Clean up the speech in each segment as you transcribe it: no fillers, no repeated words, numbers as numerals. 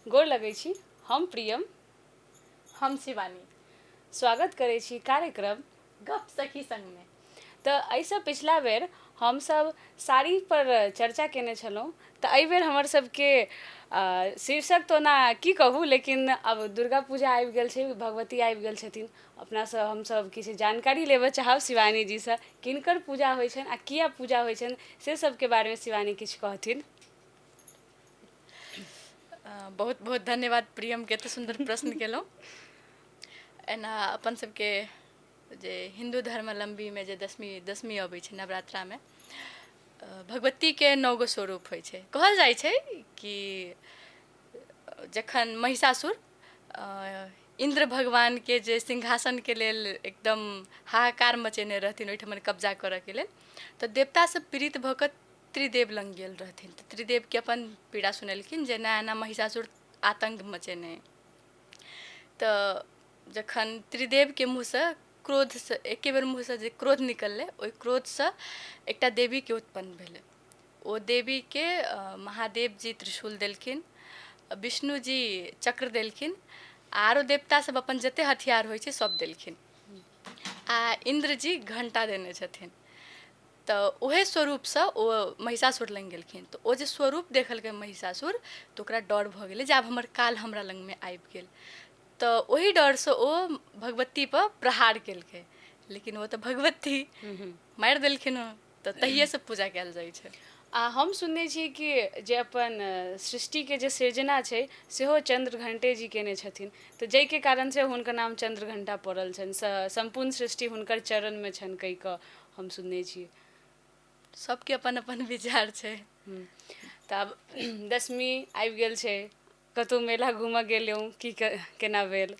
गोर लगै छी। हम प्रियम, हम शिवानी। स्वागत करै छी कार्यक्रम गप सखी संगमे। तऽ एहिसँ पिछला बेर हमसभ साड़ीपर चर्चा केने छलहुँ, तऽ एहिबेर हमर सबके शीर्षक तऽ ओना की कहू, लेकिन आब दुर्गा पूजा आबि गेल छै, भगवती आबि गेल छथिन। अपनासँ हमसभ किछु जानकारी लेबऽ चाहब शिवानी जीसँ, किनकर पूजा होइ छनि आ किया पूजा होइ छनि, से सबके बारेमे शिवानी किछु कहथिन। बहुत बहुत धन्यवाद प्रियमके, एते सुन्दर प्रश्न केलहुँ। एना अपन सबके जे हिन्दू धर्मावलम्बीमे जे दसमी दसमी अबै छै नवरात्रामे, भगवतीके 9 गो स्वरूप होइ छै। कहल जाइ छै कि जखन महिषासुर इन्द्र भगवानके जे सिंहासनके लेल एकदम हाहाकार मचेने रहथिन ओहिठमन कब्जा करऽके लेल, तऽ देवता सब पीड़ित भऽ कऽ त्रिदेव लग गेल रहथिन। तऽ त्रिदेवके अपन पीड़ा सुनेलखिन जे एना एना महिषासुर आतङ्क मचेने। तऽ जखन त्रिदेवके मुँहसँ क्रोधसँ एके बेर मुँहसँ जे क्रोध निकललै, ओहि क्रोधसँ एकटा देवीके उत्पन्न भेलै। ओ देवीके महादेव जी त्रिशूल देलखिन, विष्णु जी चक्र देलखिन, आरो देवता सब अपन जते हथियार होइ छै सब देलखिन, आ इन्द्र जी घण्टा देने छथिन। तऽ उहे स्वरूपसँ ओ महिषासुर लग गेलखिन। तऽ ओ जे स्वरूप देखलकै महिषासुर, तऽ ओकरा डर भऽ गेलै जे आब हमर काल हमरा लगमे आबि गेल। तऽ ओहि डरसँ ओ भगवतीपर प्रहार केलकै, लेकिन ओ तऽ भगवती मारि देलखिन। तऽ तहिएसँ पूजा कयल जाइ छै। आ हम सुनने छी कि जे अपन सृष्टिके जे सृजना छै सेहो चंद्रघंटे जी केने छथिन, तऽ जाहिके कारणसँ हुनकर नाम चंद्रघंटा पड़ल छनि। सम्पूर्ण सृष्टि हुनकर चरणमे छनि कहि कऽ हम सुनने छी। सबके अपन अपन विचार छै। तऽ आब दसमी आबि गेल छै, कतहु मेला घूमऽ गेलहुँ की केना भेल?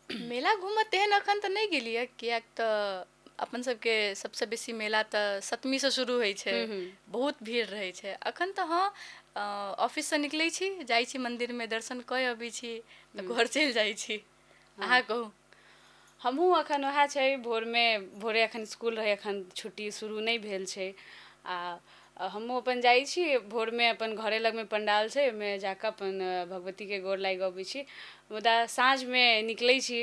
मेला घूमऽ तेहन एखन तऽ नहि गेलियै, किएक तऽ अपन सबके सबसँ बेसी मेला तऽ सतमीसँ शुरू होइ छै, बहुत भीड़ रहै छै। अखन तऽ हँ, ऑफिससँ निकलै छी, जाइ छी मन्दिरमे दर्शन कऽ अबै छी तऽ घर चलि जाइ छी। अहाँ कहू। हमहूँ अखन उएह छै, भोरमे भोरे अखन स्कूल रहै, अखन छुट्टी शुरू नहि भेल छै। आ हमहूँ अपन जाइ छी भोरमे, अपन घरे लगमे पण्डाल छै, ओहिमे जाकऽ अपन भगवतीके गोर लागि अबै छी। मुदा साँझमे निकलै छी।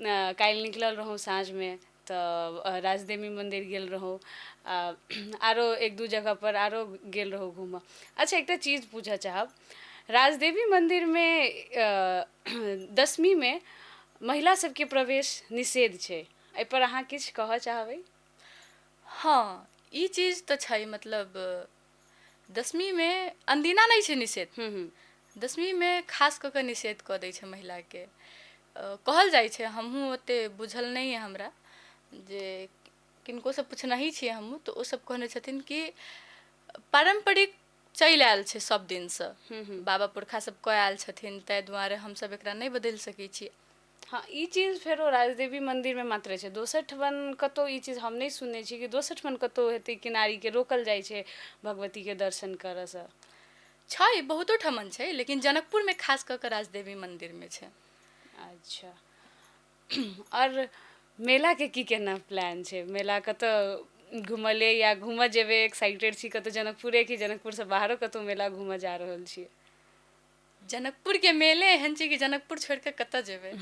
काल्हि निकलल रहौँ साँझमे तऽ राजदेवी मन्दिर गेल रहौँ, आ आरो एक दू जगहपर आरो गेल रहौँ घूमऽ। अच्छा, एकटा चीज पूछऽ चाहब, राजदेवी मन्दिरमे दसमीमे महिला सबके प्रवेश निषेध छै, एहिपर अहाँ किछु कहऽ चाहबै? हँ, ई चीज तऽ छै, मतलब दसमीमे अनदिना नहि छै निषेध, दसमीमे खास कऽ कऽ निषेध कऽ दै छै महिलाके। कहल जाइ छै, हमहूँ ओतेक बुझल नहि अइ हमरा, जे किनकोसँ पुछनही छियै हमहूँ, तऽ ओसब कहने छथिन कि पारम्परिक चलि आयल छै सब दिनसँ, बाबा पुरखा सब कऽ आयल छथिन, ताहि दुआरे हमसब एकरा नहि बदलि सकै छी। हँ, ई चीज फेरो राजदेवी मन्दिरमे मात्र छै, दोसर ठमन कतहु ई चीज हम नहि सुनने छी कि दोसर ठमन कतहु हेतै कि नारीके रोकल जाइ छै भगवतीके दर्शन करऽसँ। छै, बहुतो ठमन छै, लेकिन जनकपुरमे खास कऽ कऽ राजदेवी मन्दिरमे छै। अच्छा, आओर मेलाके की केना प्लान छै? मेला कतऽ घूमले या घूमऽ जेबै? एक्साइटेड छी कतहु जनकपुरे कि जनकपुरसँ बाहरो कतहु मेला घूमऽ जा रहल छी? जनकपुरके मेले एहन छै कि जनकपुर छोड़ि कऽ कतऽ जेबै।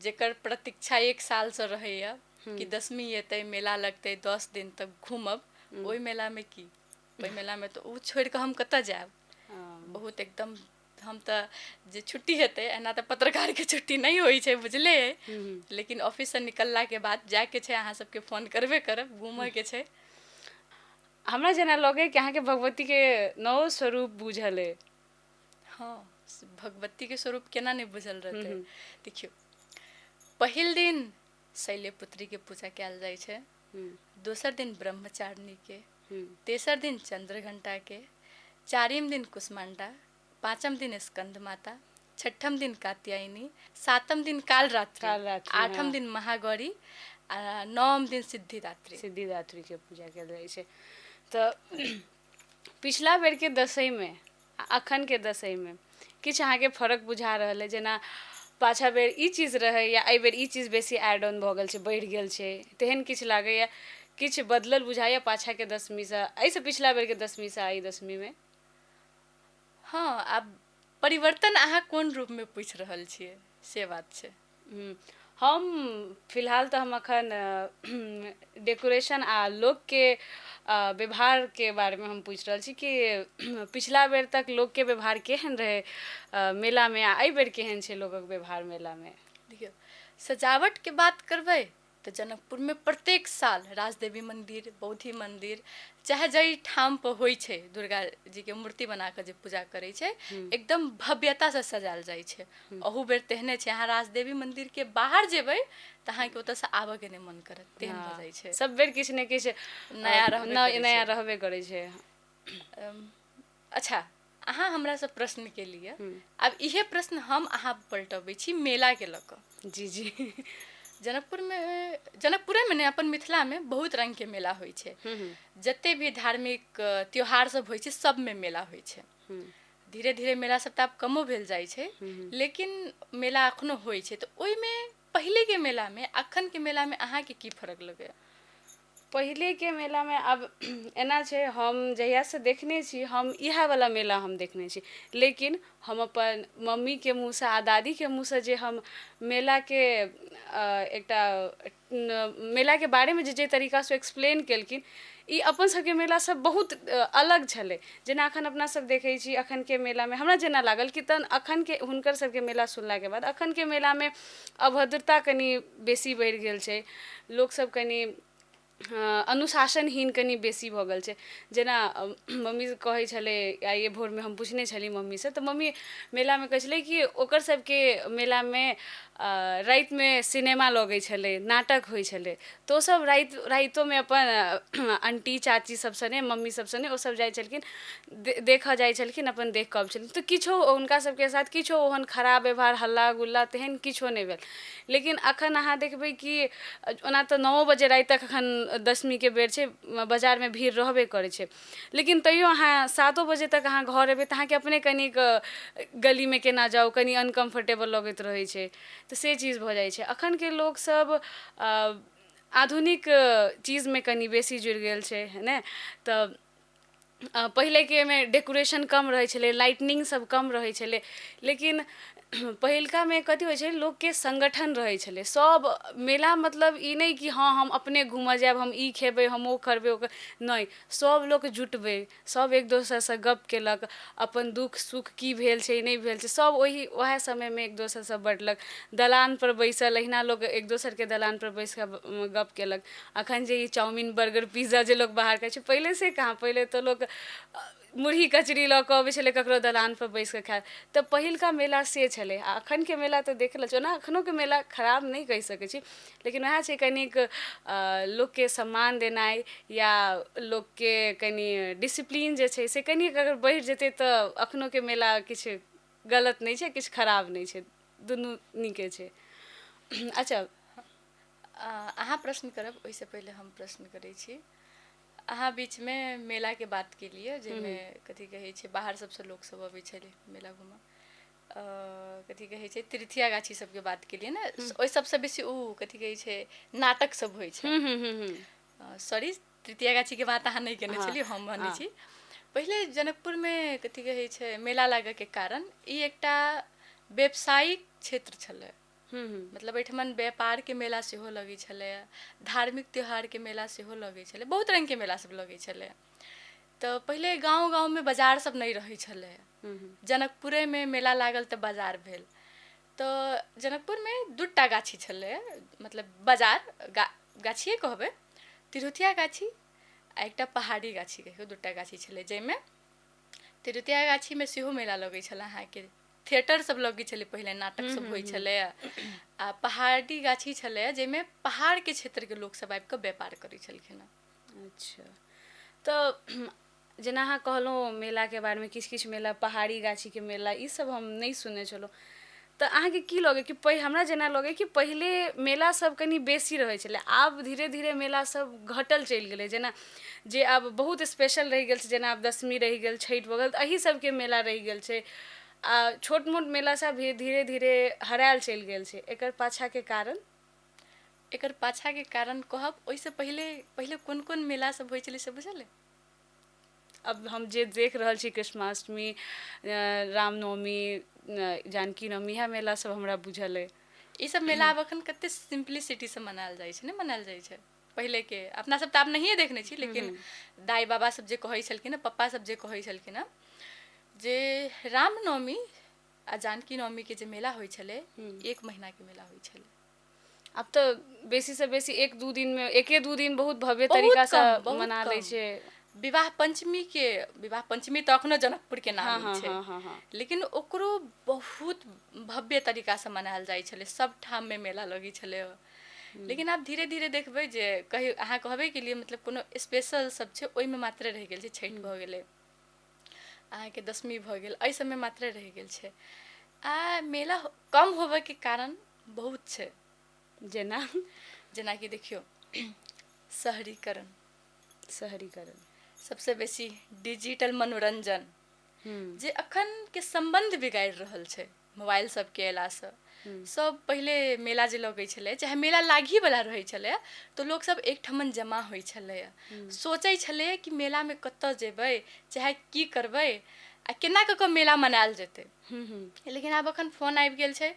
जेकर प्रतीक्षा एक सालसँ रहैया कि दसमी एतै, मेला लगतै, 10 दिन तक घूमब, ओहि मेलामे की, ओहि मेलामे तऽ ओ छोड़ि कऽ हम कतऽ जायब। बहुत एकदम हम तऽ जे छुट्टी हेतै, एना तऽ पत्रकारके छुट्टी नहि होइ छै बुझले अइ, लेकिन ऑफिससँ निकललाके बाद जायके छै, अहाँ सबके फोन करबे करब, घूमऽके छै। हमरा जेना लगै कि अहाँके भगवतीके नओ स्वरूप बुझल अइ। हँ, भगवतीके स्वरूप केना नहि बुझल रहतै। देखियौ, पहिल दिन शैल्यपुत्रीके पूजा कयल जाइ छै, दोसर दिन ब्रह्मचारिणीके, तेसर दिन चंद्रघंटाके, चारिम दिन कुष्मांडा, पाँचम दिन स्कंद माता, छठम दिन कात्यायनी, सातम दिन कालरात्रि, आठम दिन महागौरी, आ नवम दिन सिद्धिदात्री। सिद्धिदात्रीके पूजा कयल जाइ छै। तऽ पिछला बेरके दसैँमे आ अखनके दसैँमे किछु अहाँके फरक बुझा रहल अइ? जेना पाछा बेर ई चीज रहै या एहि बेर ई चीज बेसी एड ऑन भऽ गेल छै, बढ़ि गेल छै, तेहन किछु लागैया? किछु बदलल बुझाइया पाछाके दसमीसँ, एहिसँ पिछला बेरके दसमीसँ एहि दसमीमे? हँ, आब परिवर्तन अहाँ कोन रूपमे पूछि रहल छियै से बात छै। हम्म, हम फिलहाल तऽ हम अखन डेकोरेशन आ लोकके व्यवहारके बारेमे हम पूछि रहल छी कि पिछला बेर तक लोकके व्यवहार केहन रहै मेलामे, आ एहि बेर केहन छै लोकक व्यवहार मेलामे? देखियौ, सजावटके बात करबै तऽ जनकपुरमे प्रत्येक साल राजदेवी मन्दिर, बौद्धि मन्दिर, चाहे जाहि ठामपर होइ छै दुर्गा जीके मूर्ति बना कऽ जे पूजा करै छै, एकदम भव्यतासँ सजायल जाइ छै। अहू बेर तेहने छै। अहाँ राजदेवी मन्दिरके बाहर जेबै तऽ अहाँके ओतऽसँ आबऽके नहि मन करत, तेहन भऽ जाइ छै। सब बेर किछु ने किछु नया रहबे करै नया छै। रहबे करै छै। अच्छा, अहाँ हमरासँ प्रश्न केलियै, आब इहे प्रश्न हम अहाँ पलटबै छी मेलाके लऽ कऽ। जी जी। जनकपुरमे, जनकपुरेमे नहि, अपन मिथिलामे बहुत रङ्गके मेला होइ छै। जते भी धार्मिक त्योहार सब होइ छै सबमे मेला होइ छै। धीरे धीरे मेला सब तऽ आब कमो भेल जाइ छै, लेकिन मेला एखनो होइ छै। तऽ ओहिमे पहिलेके मेलामे अखनके मेलामे अहाँके की फरक लगैया? पहिलेके मेलामे आब एना छै, हम जहियासँ देखने छी, हम इएहवला मेला हम देखने छी, लेकिन हम अपन मम्मीके मुँहसँ आ दादीके मुँहसँ जे हम मेलाके एकटा मेलाके बारेमे जे जे तरीकासँ एक्सप्लेन केलखिन, ई अपन सबके मेला सब बहुत अलग छलै। जेना अखन अपना सब देखै छी, अखनके मेलामे हमरा जेना लागल कि तहन अखनके हुनकर सबके मेला सुनलाके बाद अखनके मेलामे अभद्रता कनि बेसी बढ़ि गेल छै, लोकसब कनि अनुशासनहीन कनि बेसी भऽ गेल छै। जेना मम्मी कहै छलै, आइए भोरमे हम पुछने छलियै मम्मीसँ, तऽ मम्मी मेलामे कहै छलै कि ओकर सबके मेलामे रातिमे सिनेमा लगै छलै, नाटक होइ छलै, तऽ ओसब रातिओमे अपन आंटी चाची सब सने, मम्मी सब सने ओसब जाइ छलखिन, देखऽ जाइ छलखिन, अपन देख कऽ अबै छलखिन, तऽ किछो हुनका सबके साथ किछो ओहन खराब व्यवहार, हल्ला गुल्ला तेहन किछो नहि भेल। लेकिन अखन अहाँ देखबै कि ओना तऽ 9 बजे राति तक अखन दशमीके बेर छै, बाजारमे भीड़ रहबे करै छै, लेकिन तैयो अहाँ 7 बजे तक अहाँ घर एबै तऽ अहाँके अपने कनिक गलीमे केना जाउ, कनि अनकम्फर्टेबल लगैत रहै छै। तऽ से चीज भऽ जाइ छै। अखनके लोकसब आधुनिक चीजमे कनि बेसी जुड़ि गेल छै ने, तऽ पहिलेके एहिमे डेकोरेशन कम रहै छलै, लाइटनिंग सब कम रहै छलै, लेकिन पहिलकामे कथी होइ छै, लोकके संगठन रहै छलै। सब मेला मतलब ई नहि कि हँ हम अपने घूमऽ जायब, हम ई खेबै, हम ओ करबै, ओ नहि, सब लोक जुटबै, सब एक दोसरसँ गप केलक, अपन दुःख सुख की भेल छै, नहि भेल छै, सब ओहि वएह समयमे एक दोसरसँ बँटलक। दलानपर बैसल अहिना लोक एक दोसरके दलानपर बैस कऽ गप केलक। अखन जे ई चाउमिन, बर्गर, पिज्जा जे लोक बाहर खाइ छै, पहिले से कहाँ? पहिले तऽ लोक मुरही कचरी लऽ कऽ अबै छलै ककरो दलानपर बैस कऽ खाय। तऽ पहिलका मेला से छलै आ अखनके मेला तऽ देखले छियै। ओना अखनोके मेला खराब नहि कहि सकै छी, लेकिन वएह छै, कनिक लोकके सम्मान देनाइ या लोकके कनि डिसिप्लीन जे छै से कनिक अगर बढ़ि जेतै तऽ अखनोके मेला किछु गलत नहि छै, किछु खराब नहि छै, दुनू नीके छै। अच्छा। अहाँ प्रश्न करब ओहिसँ पहिले हम प्रश्न करै छी। अहाँ बीचमे मेलाके बात केलियै, जाहिमे कथी कहै छै, बाहर सबसँ लोकसब अबै छलै मेला घूमऽ, कथी कहै छै, तृतीया गाछी सबके बात केलियै ने, ओहि सबसँ बेसी ओ कथी कहै छै, नाटक सब होइ छै। हूँ हूँ हूँ हूँ सॉरी, तृतीया गाछीके बात अहाँ नहि केने छलियै, हम मानै छी। पहिले जनकपुरमे कथी कहै छै, मेला लागऽके कारण ई एकटा व्यावसायिक क्षेत्र छलै। हूँ हूँ मतलब एहिठमन व्यापारके मेला सेहो लगै छलै, धार्मिक त्योहारके मेला सेहो लगै छलै, बहुत रङ्गके मेला सब लगै छलै। तऽ पहिले गाँव गाँवमे बाजार सब नहि रहै छलै। हूँ हूँ जनकपुरेमे मेला लागल तऽ बाजार भेल। तऽ जनकपुरमे दूटा गाछी छलै, मतलब बाजार गाछिए कहबै, तिरहुतिया गाछी आ एकटा पहाड़ी गाछी कहियौ, दूटा गाछी छलै, जाहिमे तिरहुतिया गाछीमे सेहो मेला लगै छलै, अहाँके थिएटर सब लगै छलै, पहिले नाटक सब होइ छलै, आ पहाड़ी गाछी छलै जाहिमे पहाड़के क्षेत्रके लोकसब आबि कऽ व्यापार करै छलखिन हँ। अच्छा, तऽ जेना अहाँ कहलहुँ मेलाके बारेमे, किछु किछु मेला, पहाड़ी गाछीके मेला, ईसब हम नहि सुनने छलहुँ, तऽ अहाँके की लगैए कि हमरा जेना लगैए कि पहिले मेला सब कनि बेसी रहै छलै, आब धीरे धीरे मेला सब घटल चलि गेलै, जेना जे आब बहुत स्पेशल रहि गेल छै, जेना आब दशमी रहि गेल, छठि भऽ गेल, तऽ एहि सबके मेला रहि गेल छै, आ छोट मोट मेला सब भी धीरे धीरे हरायल चलि गेल छै। एकर पाछाके कारण? एकर पाछाके कारण कहब ओहिसँ पहिले, पहिले कोन कोन मेला सब होइ छलै से बुझल अइ? अब हम जे देख रहल छी कृष्णाष्टमी, रामनवमी, जानकी नवमी, इएह मेला सब हमरा बुझल अइ। ई सब मेला आब अखन कते सिम्पलिसिटी से मनायल जाइ छै, नहि मनायल जाइ छै। पहिले के अपना सब तऽ आब नहिए देखने छी, लेकिन दाइ बाबा सब जे कहै छलखिन हँ, पप्पा सब जे कहै छलखिन हँ जे रामनवमी आ जानकी नवमी के जे मेला होइ छलै, एक महीना के मेला होइ छलै। आब तऽ बेसीसँ बेसी एक दू दिनमे, एके दू दिन बहुत भव्य तरीकासँ बहुत मना लै कम। छै। विवाह पंचमी के, विवाह पंचमी तऽ अखनो जनकपुर के हँ नामी हँ छै, हँ हँ हँ लेकिन ओकरो बहुत भव्य तरीकासँ मनायल जाइ छलै, सब ठाममे मेला लगै छलै। लेकिन आब धीरे धीरे देखबै जे कही अहाँ कहबै के लिए मतलब कोनो स्पेशल सब छै ओहिमे मात्रे रहि गेल छै। छठि भऽ गेलै अहाँके, दशमी भऽ गेल, एहि सबमे मात्रे रहि गेल छै। आ मेला कम होबयके कारण बहुत छै। जेना? जेनाकि देखियौ, शहरीकरण, शहरीकरण, सबसँ बेसी डिजिटल मनोरञ्जन हूँ जे अखन के सम्बन्ध बिगाड़ि रहल छै। मोबाइल सबके अयलासँ सब पहिले मेला जे लगै छलै, चाहे मेला लागही वला रहै छलै, तऽ लोकसब एकठमन जमा होइ छलैया, सोचै छलैया कि मेलामे कतऽ जेबै, चाहे की करबै आ केना कऽ कऽ मेला मनायल जेतै। हूँ हूँ लेकिन आब अखन फोन आबि गेल छै,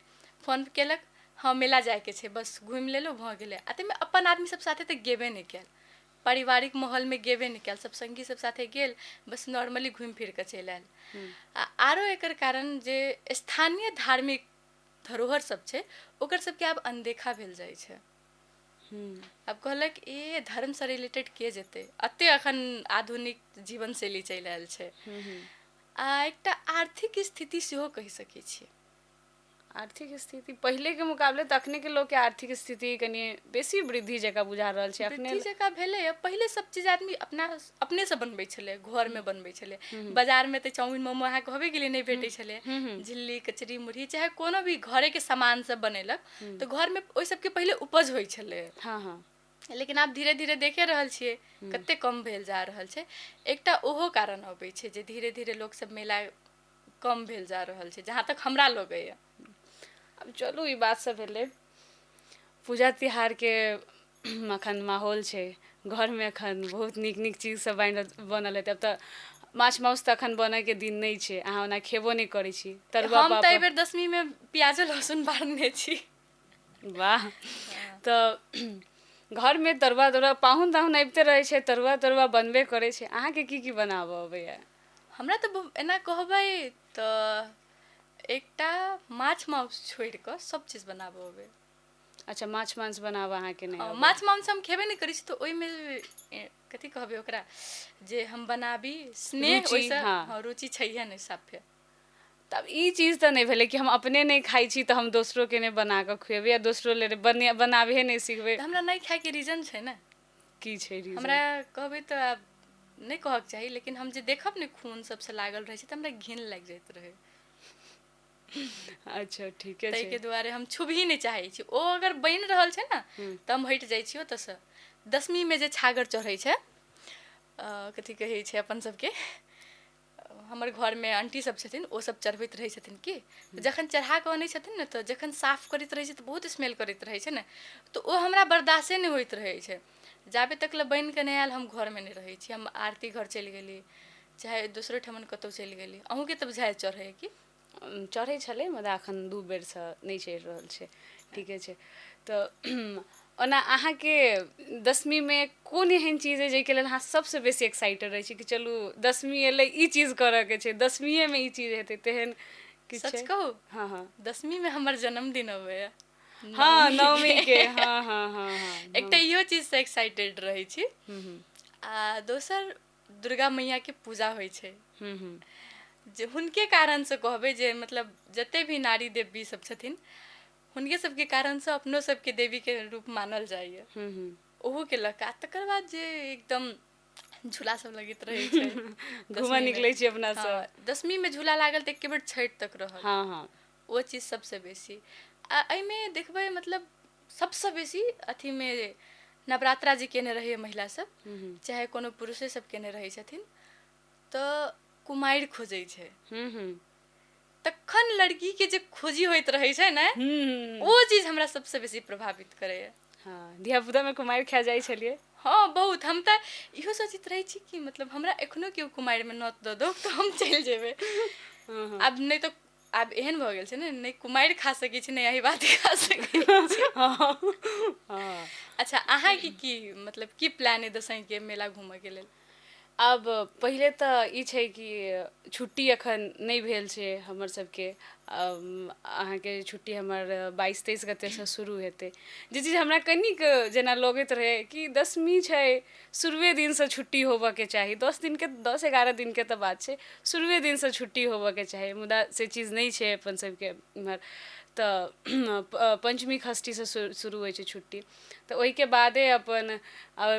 फोन केलक, हँ मेला जायके छै, बस घुमि लेलहुँ, भऽ गेलै। आ ताहिमे अपन आदमी सब साथे तऽ गेबे नहि कयल, पारिवारिक माहौलमे गेबे नहि कयल, सब संगी सब साथे गेल, बस नॉर्मली घुमि फिर कऽ चलि आयल। आ आरो एकर कारण जे स्थानीय धार्मिक धरोहर सब छै, ओकर सबके आब अनदेखा भेल जाइ छै। आब कहलक ए धर्मसँ रिलेटेड के जेतै, एते अखन आधुनिक जीवन शैली चलि आयल छै। आ एकटा आर्थिक स्थिति सेहो कहि सकै छियै। आर्थिक स्थिति पहिलेके मुकाबले तऽ अखनेके लोकके आर्थिक स्थिति कनि बेसी वृद्धि जकाँ बुझा रहल छै अखने। वृद्धि जकाँ भेलैए। पहिले सब चीज आदमी अपना अपनेसँ बनबै छलै, घरमे बनबै छलै। बाजारमे तऽ चाउमिन मोमो अहाँ कहबे केलियै नहि भेटै छलै। झिल्ली, कचरी, मुरही चाहे कोनो भी घरेके सामान सब बनेलक तऽ घरमे ओहि सबके पहिले उपज होइ छलै। हँ हँ लेकिन आब धीरे धीरे देखे रहल छियै कते कम भेल जा रहल छै। एकटा ओहो कारण अबै छै जे धीरे धीरे लोकसब मेला कम भेल जा रहल छै, जहाँ तक हमरा लगैए। आब चलू, ई बात सब भेलै। पूजा तिहारके अखन माहौल छै, घरमे अखन बहुत नीक नीक चीज सब बनल हेतै। आब तऽ माछ माउस तऽ अखन बनैके दिन नहि छै, अहाँ ओना खेबो नहि करै छी, तरुआ हम तऽ पापड़। एहिबेर दशमीमे प्याजो लहसुन बारने छी। वाह! तऽ घरमे तरुआ तरुआ, पाहुन ताहुन अबिते रहै छै, तरुआ तरुआ बनबे करै छै। अहाँके की की बनाबऽ अबैया? हमरा तऽ एना कहबै तऽ एकटा माछ माउस छोड़ि कऽ सब चीज बनाबऽ अबैया। अच्छा, माछ मांस बनाबऽ अहाँके नहि अबैया? माछ मांस हम खेबे नहि करै छी, तऽ ओहिमे कथी कहबै ओकरा जे हम बनाबी स्नेह रुचि, ओहिसँ। हँ। हँ, रुचि छैहे नहि साफे। तब ई चीज तऽ नहि भेलै कि हम अपने नहि खाइ छी तऽ हम दोसरोके नहि बना कऽ खुएबै या दोसरो लेल बने बनाबहे नहि सिखबै। तऽ हमरा नहि खायके रीजन छै ने। की छै रीजन? हमरा कहबै तऽ आब नहि कहक चाही, लेकिन हम जे देखब ने खून सबसँ लागल रहै छै तऽ हमरा घिन लागि जाइत रहै। अच्छा, ठीके ताहिके छै। दुआरे हम छुबही नहि चाहै छी। ओ अगर बनि रहल छै ने तऽ हम हटि जाइ छी ओतऽसँ। दशमीमे जे छागर चढ़ै छै, कथी कहै छै अपन सबके, हमर घरमे आंटी सब छथिन, ओ सब चढ़बैत रहै छथिन की, तऽ जखन चढ़ा कऽ अनै छथिन ने, तऽ जखन साफ करैत रहै छै तऽ बहुत स्मेल करैत रहै छै ने, तऽ ओ हमरा बर्दाश्ते नहि होइत रहै छै। जाबे तक लए बनि कऽ नहि आयल, हम घरमे नहि रहै छी। हम आरती घर चलि गेली, चाहे दोसरो ठमन कतहु चलि गेली। अहूँके तऽ बुझाइ चढ़ै की? चढ़ै छलै, मुदा एखन दू बेरसँ नहि चढ़ि रहल छै। ठीके छै। तऽ ओना अहाँके दसमीमे कोन एहन चीज अइ जाहिके लेल अहाँ सबसँ बेसी एक्साइटेड रहै छी कि चलू दसमी एलै, ई चीज करऽके छै, दसमीएमे ई चीज हेतै, तेहन किछु सच छै? कहू? हँ हँ दसमीमे हमर जन्मदिन अबैया। हँ, नवमीके, हँ हँ हँ हँ एकटा इहो चीजसँ एक्साइटेड रहै छी। हूँ हूँ आ दोसर दुर्गा मैयाके पूजा होइ छै, हूँ हूँ जे हुनके कारणसँ कहबै जे मतलब जते भी नारी देवी सब छथिन, हुनके सबके कारणसँ अपनो सबके देवीके रूप मानल जाइए। हूँ हूँ ओहोके लऽ कऽ, आ तकर बाद जे एकदम झूला सब लगैत रहै छै घूमऽ दसमीमे। निकलै छी अपना सब। हँ, दसमीमे झूला लागल तऽ एके बेर छठि तक रहल। हँ हँ ओ चीज सबसँ बेसी। आ एहिमे देखबै मतलब सबसँ बेसी अथीमे नवरात्रा जे केने रहैए महिला सब, हूँ हूँ चाहे कोनो पुरुषे सब केने रहै छथिन, तऽ कुमारि खोजै छै। हूँ हूँ तखन लड़की के जे खोजी होइत रहै छै ने, हूँ ओ चीज हमरा सबसँ बेसी प्रभावित करैए। हँ, धियापुतामे कुमारि खा जाइ छलियै। हँ बहुत। हम तऽ इहो सोचैत रहै छी कि मतलब हमरा एखनो केओ कुमारिमे नोत दऽ दौ तऽ हम चलि जेबै। हँ हँ आब नहि तऽ आब एहन भऽ गेल छै ने, नहि कुमारि खा सकै छी, नहि एहि बात खा सकै छी। हँ हँ। अच्छा, अहाँके की मतलब की प्लान अइ दसैँके मेला घूमऽके लेल? आब पहिले तऽ ई छै कि छुट्टी एखन नहि भेल छै हमर सबके। अहाँके छुट्टी हमर 22-23 गतेसँ शुरू हेतै, जे चीज हमरा कनिक जेना लगैत रहै कि दसमी छै, शुरुए दिनसँ छुट्टी होबऽके चाही, 10 दिनके, 10-11 दिनके तऽ बात छै, शुरुए दिनसँ छुट्टी होबऽके चाही, मुदा से चीज नहि छै अपन सबके इम्हर। तऽ पञ्चमी षष्ठीसँ शुरू होइ छै छुट्टी, तऽ ओहिके बादे अपन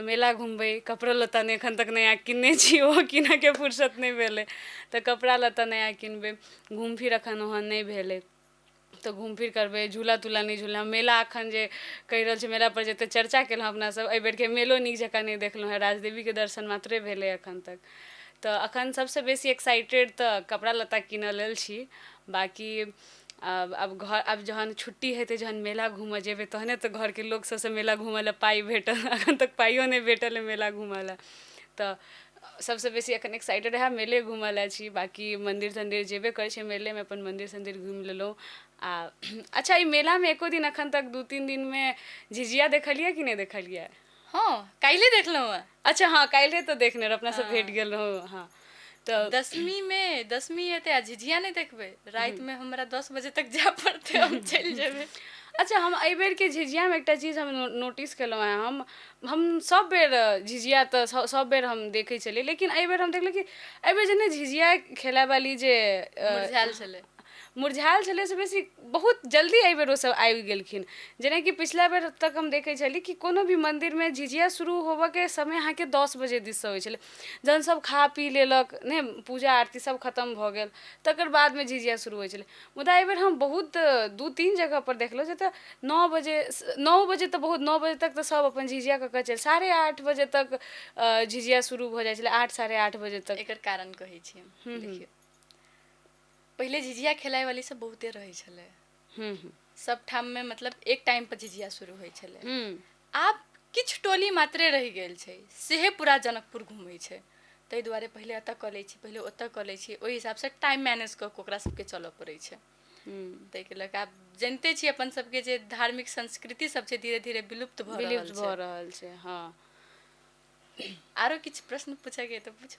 मेला घुमबै। कपड़ो लत्ता नहि एखन तक नया किनने छी, ओहो कीनऽके फुर्सत नहि भेलै, तऽ कपड़ा लत्ता नया किनबै। घूम फिर एखन ओहन नहि भेलै, तऽ घूम फिर करबै। झूला तूला नहि झूलना। मेला एखन जे कहि रहल छै, मेलापर जतेक चर्चा केलहुँ अपना सब, एहि बेरके मेलो नीक जकाँ नहि देखलहुँ हेँ, राजदेवीके दर्शन मात्रे भेलै एखन तक। तऽ एखन सबसँ बेसी एक्साइटेड तऽ कपड़ा लत्ता कीनऽ लेल छी। बाँकी आब घर आब जहन छुट्टी हेतै, जहन मेला घूमऽ जेबै, तहने तऽ घरके लोक सबसँ मेला घूमऽ लए पाइ भेटत। एखन तक पाइयो नहि भेटल अइ मेला घूमऽ लए। तऽ सबसँ बेसी एखन एक्साइटेड ओएह मेले घूमऽ लए छी। बाँकी मन्दिर तन्दिर जेबे करै छै मेलेमे, अपन मन्दिर तन्दिर घुमि लेलहुँ। आ अच्छा, ई मेलामे एको दिन एखन तक 2-3 दिनमे झिझिया देखलियै कि नहि देखलियै? हँ, काल्हि देखलहुँ हेँ। अच्छा, हँ, काल्हि तऽ देखने रह, अपना सब भेट गेल रहौं। हँ, तऽ दसमीमे, दसमी एतै आ झिझिया नहि देखबै? रातिमे हमरा 10 बजे तक जाय पड़तै, हम चलि जेबै। अच्छा, हम एहि बेरके झिझियामे एकटा चीज हम नोटिस केलहुँ हेँ। हम सब बेर झिझिया तऽ सब बेर हम देखै छलियै, लेकिन एहि बेर हम देखलहुँ कि एहि बेर जे ने झिझिया खेलायवाली जे मुरझायल छलै। मुरझायल छलै से बेसी बहुत जल्दी एहि बेर ओसभ आबि गेलखिन। जेनाकि पिछला बेर तक हम देखै छली कि कोनो भी मन्दिरमे झिझिया शुरू होबऽके समय अहाँके 10 बजे दिससँ होइ छलै, जहन सब खा पी लेलक ने, पूजा आरती सब खतम भऽ गेल, तकर बादमे झिझिया शुरू होइ छलै। मुदा एहिबेर हम बहुत 2-3 जगहपर देखलहुँ जे तऽ 9 बजे, 9 बजे तऽ बहुत, 9 बजे तक तऽ सब अपन झिझिया कऽ कऽ चलि, 8:30 बजे तक झिझिया शुरू भऽ जाइ छलै, 8-8:30 बजे तक। एकर कारण कहै छी हम। देखियौ, पहिले झिझिया खेलाय वाली सब बहुते रहै छलै सब ठाममे, मतलब एक टाइम पर झिझिया शुरू होइ छलै। आब किछु टोली मात्रे रहि गेल छै, सेहे पूरा जनकपुर घूमै छै। ताहि दुआरे पहिले एतऽ कऽ लै छी, पहिले ओतऽ कऽ लै छी, ओहि हिसाबसँ टाइम मैनेज कऽ कऽ ओकरा सबके चलऽ पड़ै छै। ताहिके लऽ कऽ आब जनिते छी अपन सबके जे धार्मिक संस्कृति सब छै, धीरे धीरे विलुप्त भऽ रहल विलुप्त छै। भऽ रहल छै, हँ। आरो किछु प्रश्न पूछैके तऽ पूछू,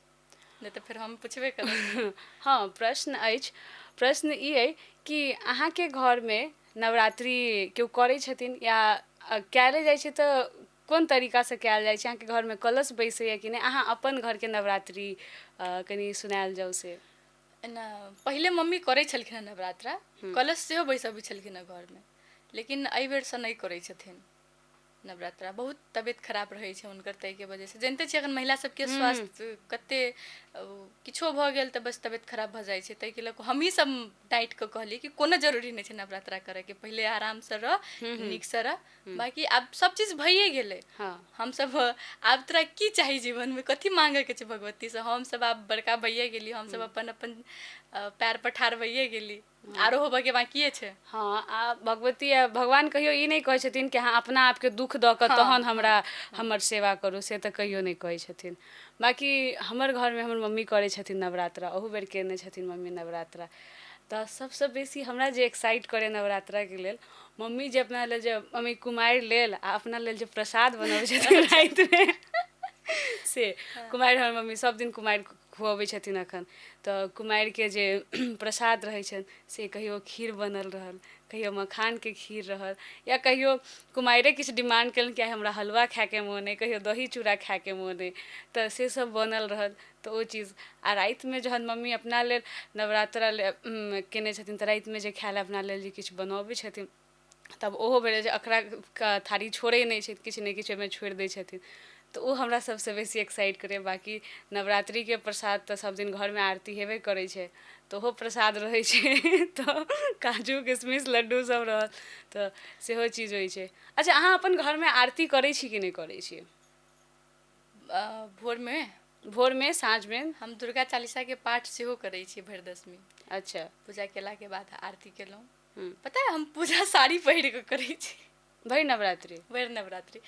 नहि तऽ फेर हम पुछबे करब। हँ, प्रश्न अछि। प्रश्न ई अइ कि अहाँके घरमे नवरात्रि केओ करै छथिन या कएले जाइ छै, तऽ कोन तरीकासँ कयल जाइ छै? अहाँके घरमे कलश बैसैया कि नहि? अहाँ अपन घरके नवरात्रि कनि सुनायल जाउ से। एना पहिले मम्मी करै छलखिन हँ नवरात्रा, कलश सेहो बैसबै छलखिन हँ घरमे, लेकिन एहि बेरसँ नहि करै छथिन नवरात्रा। बहुत तबियत खराब रहै छै हुनकर, ताहिके वजहसँ। जनिते छियै, एखन महिला सबके स्वास्थ्य कते, किछो भऽ गेल तऽ बस तबियत खराब भऽ जाइ छै। ताहिके लऽ कऽ हमही सब डाँटि कऽ कहलियै कि कोनो जरूरी नहि छै नवरात्रा करैके, पहिले आरामसँ रह, नीकसँ रह। बाँकी आब सब चीज भइए गेलै। हमसब आब तोरा की चाही जीवनमे, कथी माँगैके छै भगवतीसँ? हमसब आब बड़का भइए गेली, हमसब अपन अपन पैर पर ठाढ़ भइए गेली, आरो होबऽके बाँकिए छै। हँ, आ भगवती आ भगवान कहियो ई नहि कहै छथिन कि अहाँ अपना आपके दुःख दऽ कऽ तहन हमरा हमर सेवा करू, से तऽ कहियो नहि कहै छथिन। बाँकी हमर घरमे हमर मम्मी करै छथिन नवरात्रा। ओहू बेर केने छथिन मम्मी नवरात्रा। तऽ सबसँ बेसी हमरा जे एक्साइट करे नवरात्राके लेल, मम्मी जे अपना लेल जे मम्मी कुमारि लेल आ अपना लेल जे प्रसाद बनबै छथिन रातिमे, से कुमारि हमर मम्मी सब दिन कुमारि खुअबै छथिन एखन। तऽ कुमारिके जे प्रसाद रहै छनि, से कहियो खीर बनल रहल, कहियो मखानके खीर रहल, या कहियो कुमारिए किछु डिमांड केलनि कि आइ हमरा हलुआ खायके मोन अइ, कहियो दही चूड़ा खायके मोन अइ, तऽ से सब बनल रहल। तऽ ओ चीज आ रातिमे जहन मम्मी अपना लेल नवरात्रा केने छथिन, तऽ रातिमे जे खाय लए अपना लेल जे किछु बनबै छथिन, तब ओहो भेलै जे अखरा थारी छोड़ै नहि छथि, किछु ने किछु ओहिमे छोड़ि दै छथिन। तऽ ओ हमरा सबसँ बेसी एक्साइट करैए। बाँकी नवरात्रिके प्रसाद तऽ सब दिन घरमे आरती हेबे करै छै, तऽ ओहो प्रसाद रहै छै, तऽ काजू किशमिश लड्डू सब रहल, तऽ सेहो चीज होइ छै। अच्छा, अहाँ अपन घरमे आरती करै छी कि नहि करै छी? भोरमे। भोरमे, साँझमे। हम दुर्गा चालीसाके पाठ सेहो करै छी भरि दशमी। पूजा केलाके बाद आरती केलहुँ। पता है, हम पूजा साड़ी पहिर कऽ करै छी। भरि नवरात्रि? भरि नवरात्रि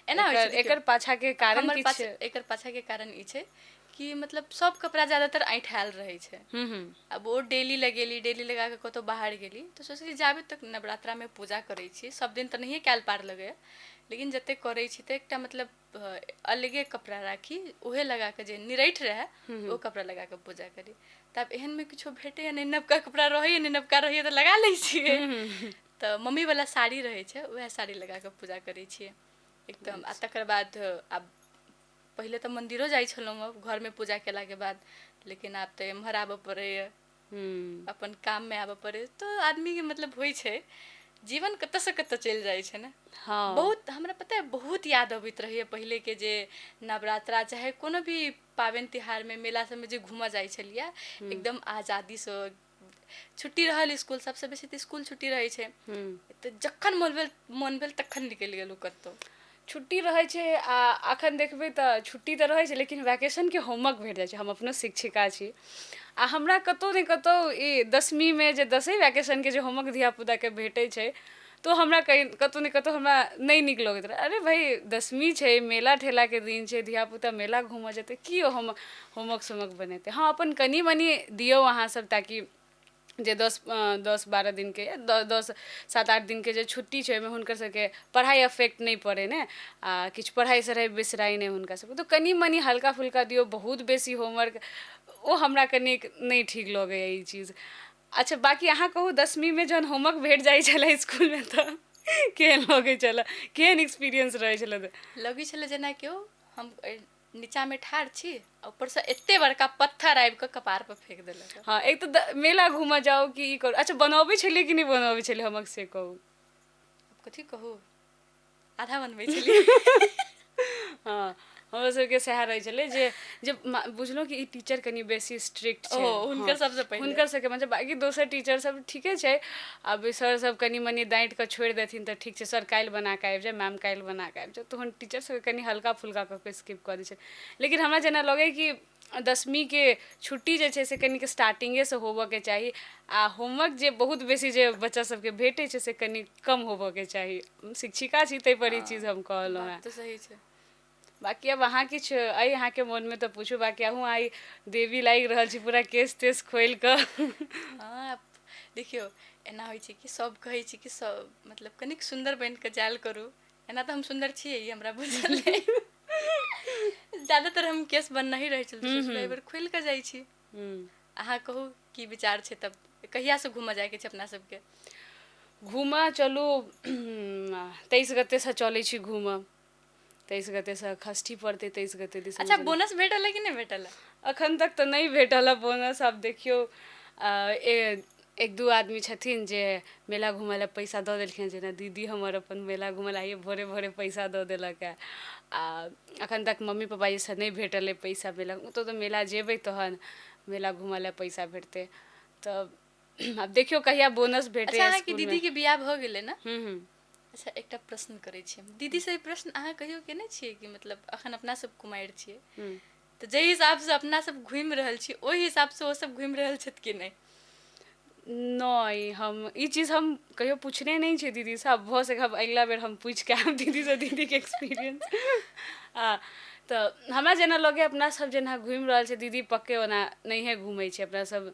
एना होइ छै। एकर देखियौ, एकर पाछाके कारण हमर किछु? पाछ एकर पाछाके कारण ई छै कि मतलब सब कपड़ा ज्यादातर ऐंठायल रहै छै। हूँ हूँ आब ओ डेली लगेली, डेली लगा कऽ कतहु बाहर गेली तऽ सोचली जाबे तक नवरात्रामे पूजा करै छी, सब दिन तऽ नहिए कयल पार लगैए, लेकिन जतेक करै छी तऽ एकटा मतलब अलगे कपड़ा राखी, उहे लगा कऽ जे निरठि रहए ओ कपड़ा लगा कऽ पूजा करी। तऽ आब एहनमे किछो भेटैए नहि, नवका कपड़ा रहैए नहि, नवका रहैए तऽ लगा लै छियै। तऽ मम्मीवला साड़ी रहै छै, उएह साड़ी लगा कऽ पूजा करै छियै एकदम। आ तकर बाद आब पहिले तऽ मन्दिरो जाइ छलहुँ हँ घरमे पूजा केलाके बाद, लेकिन आब तऽ एम्हर आबऽ पड़ैए, अपन काममे आबऽ पड़ैए। तऽ आदमीके मतलब होइ छै जीवन कतऽसँ कतऽ चलि जाइ छै ने। बहुत हमरा पता है, बहुत याद अबैत रहैए पहिलेके जे नवरात्रा चाहे कोनो भी पाबनि तिहारमे मेला सबमे जे घूमऽ जाइ छलियै, एकदम आजादीसँ छुट्टी रहल स्कूल, सबसँ बेसी तऽ स्कूल छुट्टी रहै छै, तऽ जखन मोन भेल तखन निकलि गेलहुँ कतहु। छुट्टी रहै छै। आ अखन देखबै तऽ छुट्टी तऽ रहै छै, लेकिन वैकेशनके होमवर्क भेट जाइ छै। हम अपनो शिक्षिका छी आ हमरा कतहु ने कतहु ई 10वींमे जे दसे वैकेशनके जे होमवर्क धियापुताके भेटै छै, तऽ हमरा कहीं कतहु ने कतहु हमरा नहि नीक लगैत रहै। अरे भाइ, 10वीं छै, मेला ठेलाके दिन छै, धियापुता मेला घूमऽ जेतै, की ओ होमवर्क सोमवर्क बनेतै? हँ, अपन कनि मनि दियौ अहाँसभ, ताकि जे 10, 10-12 दिनके, 10, 7-8 दिनके जे छुट्टी छै, ओहिमे हुनकर सबके पढ़ाइ अफेक्ट नहि पड़ै ने आ किछु पढ़ाइ सढ़ाइ बिसराइ नहि हुनका सबके। तऽ कनि मनि हल्का फुल्का दियौ। बहुत बेसी होमवर्क ओ हमरा कनिक नहि ठीक लगैए ई चीज। अच्छा, बाँकी अहाँ कहू, 10वींमे जहन होमवर्क भेट जाइ छलै इसकुलमे तऽ केहन लगै छलै? केहन एक्सपीरियंस रहै छलै? लगै छलै जेना केओ हम नीचामे ठाढ़ छी आ ऊपरसँ एते बड़का पत्थर आबि कऽ कपार पर फेंक देलक। हँ, एक तऽ मेला घूमऽ जाउ कि ई करू। अच्छा, बनबै छलियै कि नहि बनबै छलियै होमवर्क, से कहू। आब कथी कहू, आधा बनबै छलियै। हँ, हमरो सबके सएह रहै छलै जे जे बुझलहुँ कि ई टीचर कनि बेसी स्ट्रिक्ट छै। ओ हुनकर सबसँ पहिले। हुनकर सबके मतलब बाँकी दोसर टीचर सब ठीके छै। आब सर सब कनि मनि डाँटि कऽ छोड़ि देथिन तऽ ठीक छै, सर काल्हि बना कऽ आबि जाउ, मैम काल्हि बना कऽ आबि जाउ, तहन टीचर सबके कनि हल्का फुल्का कऽ कऽ स्किप कऽ दै छै। लेकिन हमरा जेना लगै कि 10वींके छुट्टी जे छै से कनिक स्टार्टिंगेसँ होबऽके चाही आ होमवर्क जे बहुत बेसी जे बच्चा सबके भेटै छै से कनि कम होबऽके चाही। शिक्षिका छी ताहि पर ई चीज हम कहलहुँ हेँ। बात तऽ सही छै। बाँकी आब अहाँ किछु अइ अहाँके मोनमे तऽ पूछू। बाँकी अहूँ आइ देवी लागि रहल छी, पूरा केश तेश खोलि कऽ। हँ, आब देखियौ, एना होइ छै कि सब कहै छै कि सब मतलब कनिक सुन्दर बनि कऽ जायल करू। एना तऽ हम सुन्दर छियै, ई हमरा बुझल अइ। ज्यादातर हम केश बन्नहि रहै छलहुँ, सोचलहुँ एहि बेर खोलि कऽ जाइ छी। अहाँ कहू, की विचार छै? तब कहियासँ घूमऽ जायके छै अपना सबके? घूमऽ चलू, 23 गतेसँ चलै छी घूमऽ। 23 गतेसँ षष्ठी पड़तै, 23 गते दिस। अच्छा, बोनस भेटल है कि नहि भेटल है? अखन तक तऽ नहि भेटल है बोनस। आब देखियौ, एक दू आदमी छथिन जे मेला घूमय लए पैसा दऽ देलखिन, जेना दीदी हमर अपन मेला घूमय लए आइए भोरे भोरे पैसा दऽ देलक है। आ अखन तक मम्मी पापा से नहि भेटल अइ पैसा मेला। ओतऽ तऽ मेला जेबै तहन मेला घूमय लए पैसा भेटतै। तऽ आब देखियौ कहिया बोनस भेटैए। अच्छा, अहाँके स्कूलमे। दीदी के बियाह भऽ गेलै ने? हूँ। अच्छा, एकटा प्रश्न करै छी हम दीदी से। ई प्रश्न अहाँ कहियो केने छियै कि मतलब अखन अपना सब कुमारि छियै, तऽ जाहि हिसाबसँ अपना सब घुमि रहल छी, ओहि हिसाबसँ ओ सब घुमि रहल छथि कि नहि? नहि, हम ई चीज हम कहियो पूछने नहि छियै दीदीसँ। आब भऽ सकै अगिला बेर हम पूछि कऽ आयब दीदीसँ, दीदीके एक्सपीरियंस। आ तऽ हमरा जेना लगैए, अपना सब जेना घुमि रहल छै दीदी, पक्के ओना नहिए घूमै छै। अपना सब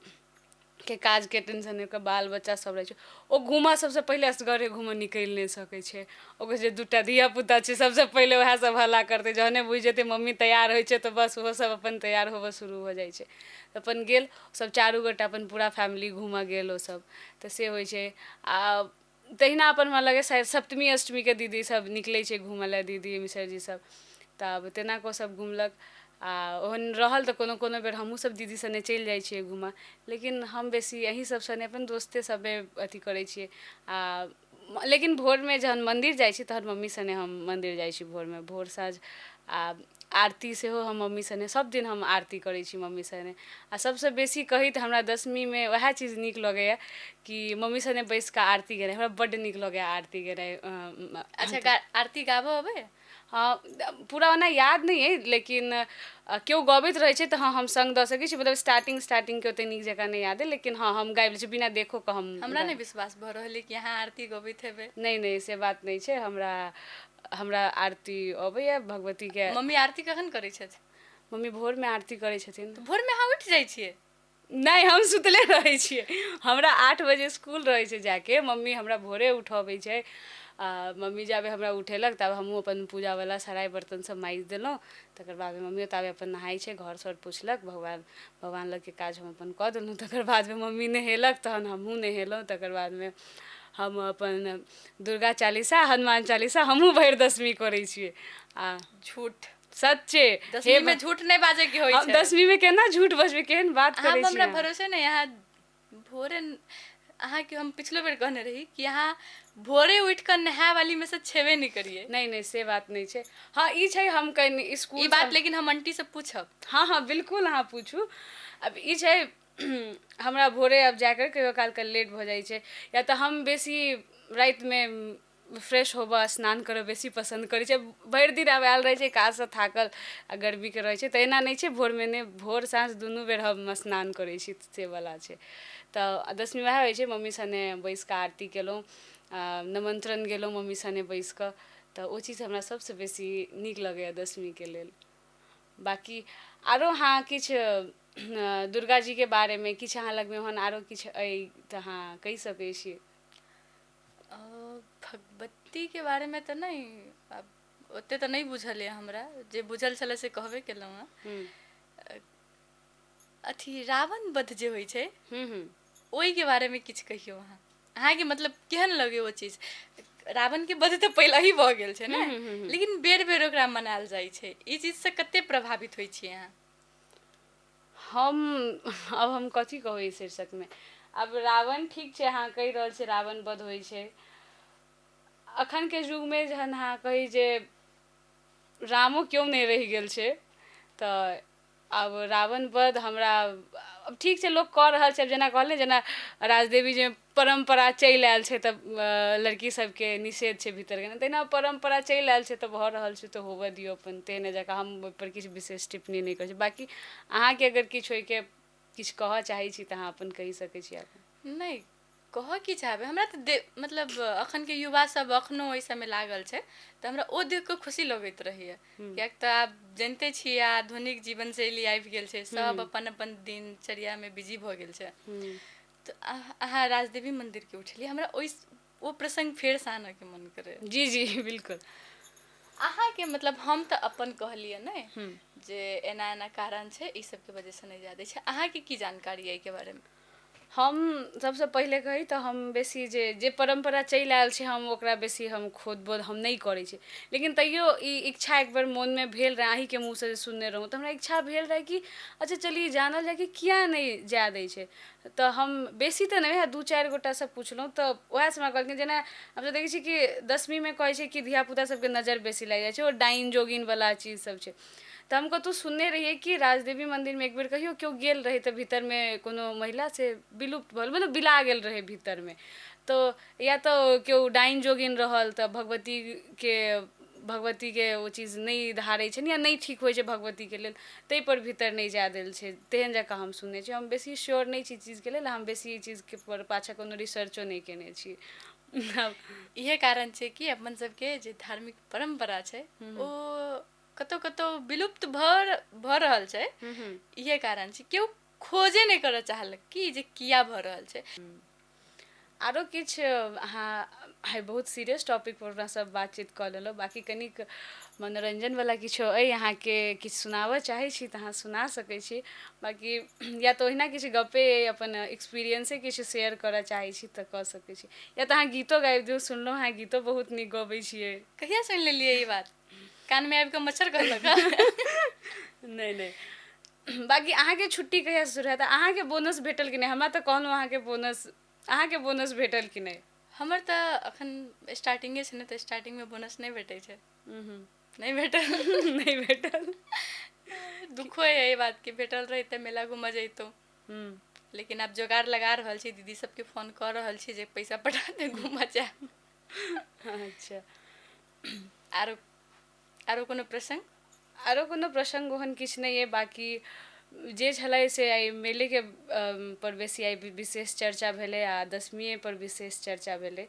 के काजके टेंशन, ओकर बाल बच्चा सब रहै छै। ओ घूमऽ सबसँ पहिले असगरे घूमऽ निकलि नहि सकै छै। ओकर जे दूटा धिया पुता छै, सबसँ पहिले उएह सब हल्ला करतै। जहने बुझि जेतै मम्मी तैयार होइ छै, तऽ बस ओहो सब अपन तैयार होबऽ शुरू हो जाइ छै। तऽ अपन गेल सब चारू गोटा, अपन पूरा फैमिली घूमऽ गेल ओसब, तऽ से होइ छै। आ तहिना अपन हमरा लगैए शायद सप्तमी अष्टमीके दीदी सब निकलै छै घूमऽ लए, दीदी मिसरजी सब। तऽ आब तेना कऽ सब घुमलक। आ ओहन रहल तऽ कोनो कोनो बेर हमहूँ सब दीदी सने चलि जाइ छियै घूमऽ, लेकिन हम बेसी अहीं सब सने, अपन दोस्ते सबमे अथी करै छियै। आ लेकिन भोरमे जहन मन्दिर जाइ छी, तहन मम्मी सने हम मन्दिर जाइ छी भोरमे, भोर साँझ। आ आरती सेहो हम मम्मी सने सभ दिन हम आरती करै छी मम्मी सने। आ सभसँ बेसी कही तऽ हमरा दशमीमे उएह चीज नीक लगैए कि मम्मी सने बैसि कऽ आरती गेनाइ हमरा बड्ड नीक लगैए आरती गेनाइ। अच्छा, आरती गाबऽ अबै? हँ, पूरा ओना याद नहि अइ, लेकिन केओ गबैत रहै छै तऽ हँ हम सङ्ग दऽ सकै छी। मतलब स्टार्टिंग स्टार्टिंगके ओते नीक जकाँ नहि याद अइ, लेकिन हँ हम गाबि लै छी बिना देखो कऽ हम। हमरा नहि विश्वास भऽ रहल अइ कि अहाँ आरती गबैत हेबै। नहि नहि, से बात नहि छै। हमरा हमरा आरती अबैए भगवतीके। मम्मी आरती कखन करै छथि? मम्मी भोरमे आरती करै छथिन। तऽ भोरमे अहाँ उठि जाइ छियै? नहि, हम सुतले रहै छियै। हमरा 8 बजे स्कूल रहै छै जाके। मम्मी हमरा भोरे उठबै छै। आ मम्मी जाबे हमरा उठेलक, तब हमहूँ अपन पूजावला सराइ बर्तन सब माजि देलहुँ। तकर बादमे मम्मियो ताबे अपन नहाइ छै, घर सर पुछलक, भगवान भगवान लगके काज हम अपन कऽ देलहुँ। तकर बादमे मम्मी नहेलक, तहन हमहूँ नहेलहुँ। तकर बादमे हम अपन दुर्गा चालीसा, हनुमान चालीसा हमहूँ भरि दशमी करै छियै आ झूठ। सच्चे। दशमीमे झूठ नहि बाजैके होइ हम छै। दशमीमे केना झूठ बजबै? केहन बात अहाँ करै छी हमरा अहाँ? भरोसे नहि। अहाँ भोरे, अहाँके हम पिछलो बेर कहने रही कि अहाँ भोरे उठि कऽ नहाय वाली में से छेबे नहि करियै। नहि नहि, से बात नहि छै। हँ, ई छै, हम कनि स्कूल ई बात लेकिन हम आंटी से पूछब। हँ हँ, बिल्कुल, अहाँ पूछू। आब ई छै, हमरा भोरे आब जाकर कहियो कालके लेट भऽ जाइ छै, या तऽ हम बेसी रातिमे फ्रेश होबऽ, स्नान करऽ बेसी पसन्द करै छै। भरि दिन आब आयल रहै छै काजसँ थाकल आ गर्मीके रहै छै, तऽ एना नहि छै भोरमे नहि, भोर साँझ दुनू बेर हम स्नान करै छी, से वला छै। तऽ दशमी वएह होइ छै, मम्मी सने बैसि कऽ आरती केलहुँ, निमन्त्रण गेलहुँ मम्मी सने बैसि कऽ। तऽ ओ चीज हमरा सभसँ बेसी नीक लगैए दशमीके लेल। बाँकी आरो अहाँ किछु दुर्गा जीके बारेमे किछु अहाँ लगमे ओहन आरो किछु अइ तऽ अहाँ कहि सकै छी। भगवतीके बारेमे तऽ नहि, आब ओते तऽ नहि बुझल यऽ हमरा। जे बुझल छलै से कहबे केलहुँ हँ। अथी रावण वध जे होइ छै, हूँ हूँ ओहिके बारेमे किछु कहियौ अहाँ। अहाँके मतलब केहन लगै ओ चीज? रावणके वध तऽ पहिले ही भऽ गेल छै ने, लेकिन बेर बेर ओकरा मनायल जाइ छै। ई चीजसँ कते प्रभावित होइ छियै अहाँ? हम आब हम कथी कहू ई शीर्षकमे? आब रावण ठीक छै, अहाँ कहि रहल छियै रावण वध होइ छै। अखनके युगमे जहन अहाँ कही जे रामो केओ नहि रहि गेल छै, तऽ आब रावण वध हमरा आब ठीक छै, लोक कऽ रहल छै। आब जेना कहलियै, जेना राजदेवी जे परम्परा चलि आयल छै, तऽ लड़की सबके निषेध छै भीतर गेनाइ, तहिना परम्परा चलि आयल छै तऽ भऽ रहल छै, तऽ होबऽ दियौ अपन। तेहने जकाँ हम ओहिपर किछु विशेष टिप्पणी नहि करै छी। बाँकी अहाँके अगर किछु ओहिके किछु कहऽ चाहै छी तऽ अहाँ अपन कहि सकै छी अपन। नहि, कहऽ की चाहबै? हमरा तऽ दे मतलब अखनके युवा सब अखनो ओहि सबमे लागल छै, तऽ हमरा ओ देख कऽ खुशी लगैत रहैया, किएक तऽ आब जनिते छियै, आधुनिक जीवन शैली आबि गेल छै, सब अपन अपन दिनचर्यामे बिजी भऽ गेल छै। तऽ अहाँ राजदेवी मन्दिरके उठेलियै, हमरा ओहि ओ प्रसङ्ग फेरसँ आनऽके मन करैए। जी जी, बिल्कुल। अहाँके मतलब हम तऽ अपन कहलियै ने जे एना एना कारण छै, ई सबके वजहसँ नहि जाय दै छै। अहाँके की जानकारी अइ एहिके बारेमे? हम सबसँ पहिले कही तऽ हम बेसी जे जे परम्परा चलि आयल छै, हम ओकरा बेसी हम खोद बोद हम नहि करै छी। लेकिन तैयो ई इच्छा एक बेर मोनमे भेल रहए, अहीँके मुँहसँ जे सुनने रहौँ, तऽ हमरा इच्छा भेल रहए कि अच्छा चलिए जानल जाय कि किया नहि जाय दै छै। तऽ हम बेसी तऽ नहि, दू चारि गोटासँ पुछलहुँ, तऽ उएह हमरा कहलखिन, जेना हमसब देखै छी कि दशमीमे कहै छै कि धियापुता सबके नजर बेसी लागि जाइ छै, ओ डाइन जोगिनवला चीज सब छै। तऽ हम कतहु सुनने रहियै कि राजदेवी मन्दिरमे एक बेर कहियो केओ गेल रहै, तऽ भीतरमे कोनो महिला से विलुप्त भऽ, मतलब बिला गेल रहै भीतरमे। तऽ या तऽ केओ डाइन जोगिन रहल तऽ भगवतीके ओ चीज नहि धारै छनि या नहि ठीक होइ छै भगवतीके लेल, ताहिपर भीतर नहि जाय देल छै। तेहन जकाँ हम सुनने छी। हम बेसी श्योर नहि छी चीजके लेल। हम बेसी ई चीजके पर पाछाँ कोनो रिसर्चो नहि केने छी। इहे कारण छै कि अपन सबके जे धार्मिक परम्परा छै, ओ कतौ कतौ विलुप्त भऽ भऽ रहल छै। इहे कारण छै, केओ खोजे नहि करऽ चाहलक कि जे किया भऽ रहल छै। आरो किछु अहाँ? आइ बहुत सीरियस टॉपिक पर अपना सब बातचीत कऽ लेलहुँ। बाँकी कनिक मनोरञ्जनवला किछो अइ, अहाँके किछु सुनाबऽ चाहै छी तऽ अहाँ सुना सकै छी। बाँकी या तऽ ओहिना किछु गपे अइ, अपन एक्सपीरियंसे किछु शेयर करऽ चाहै छी तऽ कऽ सकै छी, या तऽ अहाँ गीतो गाबि दियौ। सुनलहुँ अहाँ गीतो बहुत नीक गबै छियै। कहिया सुनि लेलियै ई बात? कानमे आबि कऽ मच्छर कहलक? नहि नहि। बाँकी अहाँके छुट्टी कहियासँ शुरू हैत? अहाँके बोनस भेटल कि नहि? हमरा तऽ कहलहुँ अहाँके बोनस, अहाँके बोनस भेटल कि नहि? हमर तऽ अखन स्टार्टिंगे छै ने, तऽ स्टार्टिंगमे बोनस नहि भेटै छै। नहि भेटल। नहि भेटल। दुखो है एहि बातके, भेटल रही तऽ मेला घूमऽ जैतहुँ। लेकिन आब जोगाड़ लगा रहल छी, दीदी सबके फोन कऽ रहल छी जे पैसा पठा दे, घूमऽ जायब। अच्छा। आरो आरो कोनो प्रसङ्ग? आरो कोनो प्रसङ्ग ओहन किछु नहि अइ। बाँकी जे छलै से आइ मेलेके पर बेसी आइ विशेष चर्चा भेलै आ दशमीए पर विशेष चर्चा भेलै।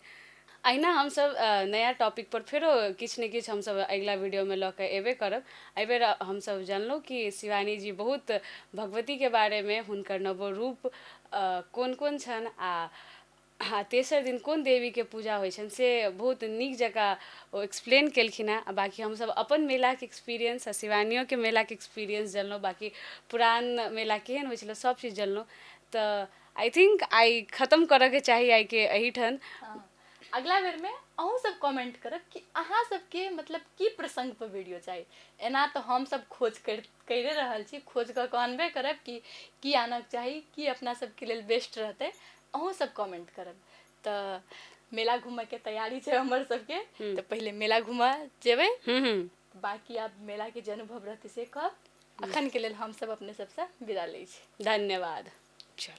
अहिना हमसब नया टॉपिक पर फेरो किछु ने किछु हमसब अगिला वीडियोमे लऽ कऽ एबे करब। एहिबेर हमसब जानलहुँ कि शिवानी जी बहुत भगवतीके बारेमे, हुनकर नवो रूप कोन कोन छनि आ तेसर दिन कोन देवीके पूजा होइ छनि से बहुत नीक जकाँ ओ एक्सप्लेन केलखिन हेँ। आ बाँकी हमसब अपन मेलाके एक्सपीरियंस आ शिवानियोके मेलाके एक्सपीरियंस जानलहुँ, बाँकी पुरान मेला केहन होइ छलै सब चीज जानलहुँ। तऽ I think I खतम करऽके चाही आइके एहिठाम। अगला बेरमे अहूँ सब कमेंट करब कि अहाँ सबके मतलब की प्रसङ्ग पर वीडियो चाही। एना तऽ हमसब खोज करिए रहल छी, खोज कऽ कऽ अनबे करब कि की आनऽके चाही, की अपना सबके लेल बेस्ट रहतै। अहूँ सब कमेंट करब। तऽ मेला घूमऽके तैयारी छै हमर सबके, तऽ पहिले मेला घूमऽ जेबै, बाकी आब मेलाके जे अनुभव रहतै से कहब। अखनके लेल हमसब अपने सबसँ विदा लै छी। धन्यवाद। चलो।